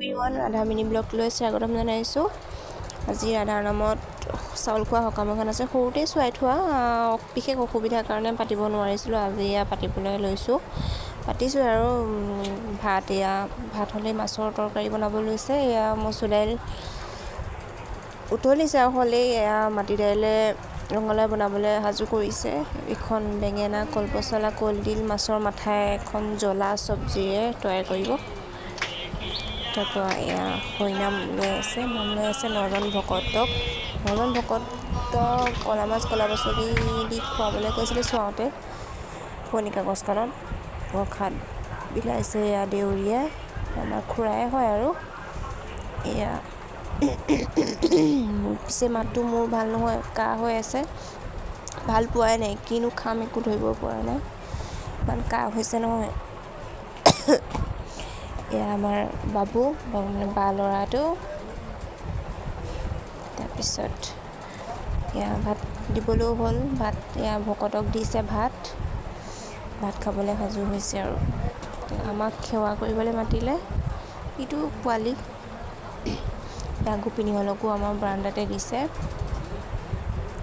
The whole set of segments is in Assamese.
এভৰিৱান, ৰাধা মিনি ব্লগলৈ স্বাগতম জনাইছোঁ। আজি ৰাধাৰ নামত চাউল খোৱা সকাম এখন আছে। সৰুতেই চোৱাই থোৱা, বিশেষ অসুবিধাৰ কাৰণে পাতিব নোৱাৰিছিলোঁ। আজি এয়া পাতিবলৈ লৈছোঁ, পাতিছোঁ আৰু। ভাত, এয়া ভাত হ'লে মাছৰ তৰকাৰী বনাব লৈছে। এয়া মচুৰ দাইল উতলিছে আৰু হ'লেই। এয়া মাটি দাইলে ৰঙালাও বনাবলৈ সাজু কৰিছে। এইখন বেঙেনা, কলপচলা, কলডিল, মাছৰ মাথাই এখন জ্বলা চব্জিৰে তৈয়াৰ কৰিব। তাৰপৰা এয়া হৰিনাম লৈ আছে, নাম লৈ আছে। নজন ভকতক, নজন ভকতক ক'লা মাছ, ক'লা পাচলি দি খুৱাবলৈ কৈছিলে চোৱাওঁতে পুৰণি কাগজখনত। প্ৰসাদ বিলাইছে এয়া দেউৰীয়ে, আমাৰ খুৰাই হয়। আৰু এয়া পিছে মাতটো মোৰ ভাল নহয়, কাহ হৈ আছে, ভাল পোৱাই নাই। কিনো খাম একো ধৰিব পৰা নাই, ইমান কাহ হৈছে নহয়। এয়া আমাৰ বাবু, মানে বা ল'ৰাটো। তাৰপিছত এয়া ভাত দিবলৈও হ'ল। ভাত এয়া ভকতক দিছে। ভাত ভাত খাবলৈ সাজু হৈছে আৰু আমাক সেৱা কৰিবলৈ মাতিলে। ইটো পোৱালি, এয়া গোপিনীসকলকো আমাৰ বাৰাণ্ডাতে দিছে।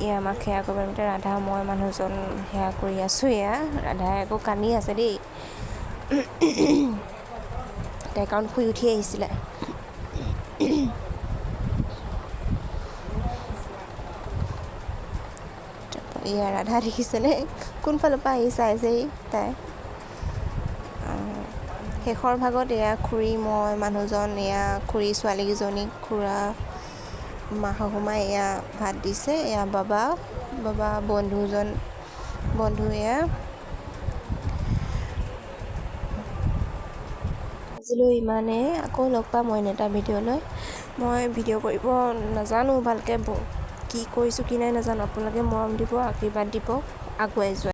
এয়া আমাক সেৱা কৰিব মাতে। ৰাধা, মই, মানুহজন সেৱা কৰি আছোঁ। এয়া ৰাধাই আকৌ কান্দি আছে দেই তাই, কাৰণ শুই উঠি আহিছিলে। এয়া ৰাধা দেখিছেনে, কোনফালৰ পৰা আহি চাইছেহি তাই। শেষৰ ভাগত এয়া খুৰী, মই, মানুহজন, এয়া খুৰী ছোৱালীকেইজনীক খুৰা মা শাহুমাই এয়া ভাত দিছে। এয়া বাবা, বাবা বন্ধুজন, বন্ধু। এয়া আজিলৈ ইমানেই, আকৌ লগ পাম অইন এটা ভিডিঅ'লৈ। মই ভিডিঅ' কৰিব নাজানো ভালকৈ, কি কৰিছোঁ কি নাই নাজানো। আপোনালোকে মৰম দিব, আশীৰ্বাদ দিব, আগুৱাই যোৱা।